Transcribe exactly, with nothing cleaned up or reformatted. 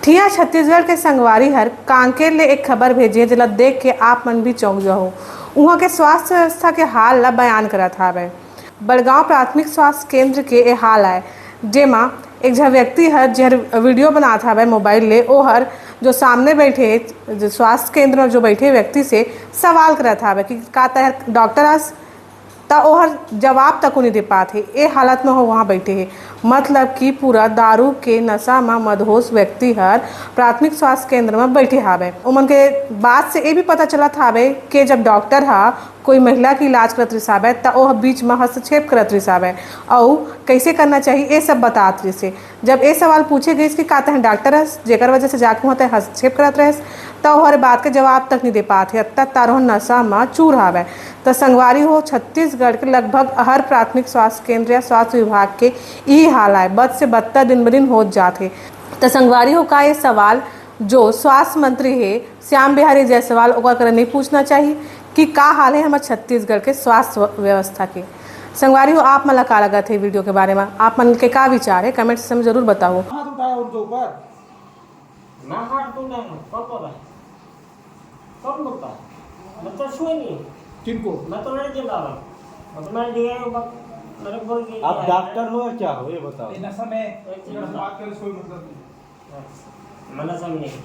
ठिया छत्तीसगढ़ के संगवारी हर कांकेर ले एक खबर भेजे, जेला देख के आप मन भी चौंक जाहू। उहाँ के स्वास्थ्य व्यवस्था के हाल ला बयान करत हावय। बड़गांव प्राथमिक स्वास्थ्य केंद्र के ए हाल आय, जेमा एक झन व्यक्ति हर जेहर वीडियो बनात हावय मोबाइल ले, ओहर जो सामने बैठे, जो स्वास्थ्य केंद्र में जो बैठे व्यक्ति से सवाल करत हावय कि का तैं डॉक्टर अस? त ओहर जवाब तको नइ दे पात हे। ए हालत में हो वहाँ बैठे हे, मतलब कि पूरा दारू के नशा में मदहोश व्यक्ति हर प्राथमिक स्वास्थ्य केंद्र में बैठे हावय। ओमन के बात से ए भी पता चलत हावय कि जब डॉक्टर ह कोई महिला के इलाज करत रिस हावय, त ओह बीच में हस्तक्षेप करत रिस हावय, अउ कैसे करना चाहिए, ए सब बतात रिस हे। जब ए सवाल पूछे गइस कि का तैं डॉक्टर हस, जेकर वजह से जाके वहाँ तैं हस्तक्षेप करत रहेस, त ओहर बात के जवाब तक नइ दे पात हे। अत्ता तारो नशा म चूर हावय। त संगवारी हो, छत्तीसगढ़ के लगभग हर प्राथमिक स्वास्थ्य केंद्र या स्वास्थ्य विभाग के इही हाल आय। बद से बदतर दिन ब दिन होत जात हे। त संगवारी हो, का ये सवाल जो स्वास्थ्य मंत्री हे श्याम बिहारी जायसवाल, ओकर करा नइ पूछना चाहिए कि का हाल हे हमर छत्तीसगढ़ के स्वास्थ्य व्यवस्था के? संगवारी हो, आप मन ला का लगत हे वीडियो के बारे में? आप मन के का विचार हे, कमेंट सेक्शन में जरूर बताओ। हाथ उठाया उनके ऊपर। मैं हाथ क्यों उठाऊंगा? कौन बोला है? कौन बोलता है? मैं तो छुए नहीं हूँ। किनको? मैं तो नहीं चिल्ला रहा हूँ। मैं तो मैं डीआईओ बक-, मेरे बोल दिया आप है। डॉक्टर हो या क्या हो, ये बताओ। ये नशा में एक चीज बता। बात करने से कोई मतलब नहीं। मैं नशा में नहीं।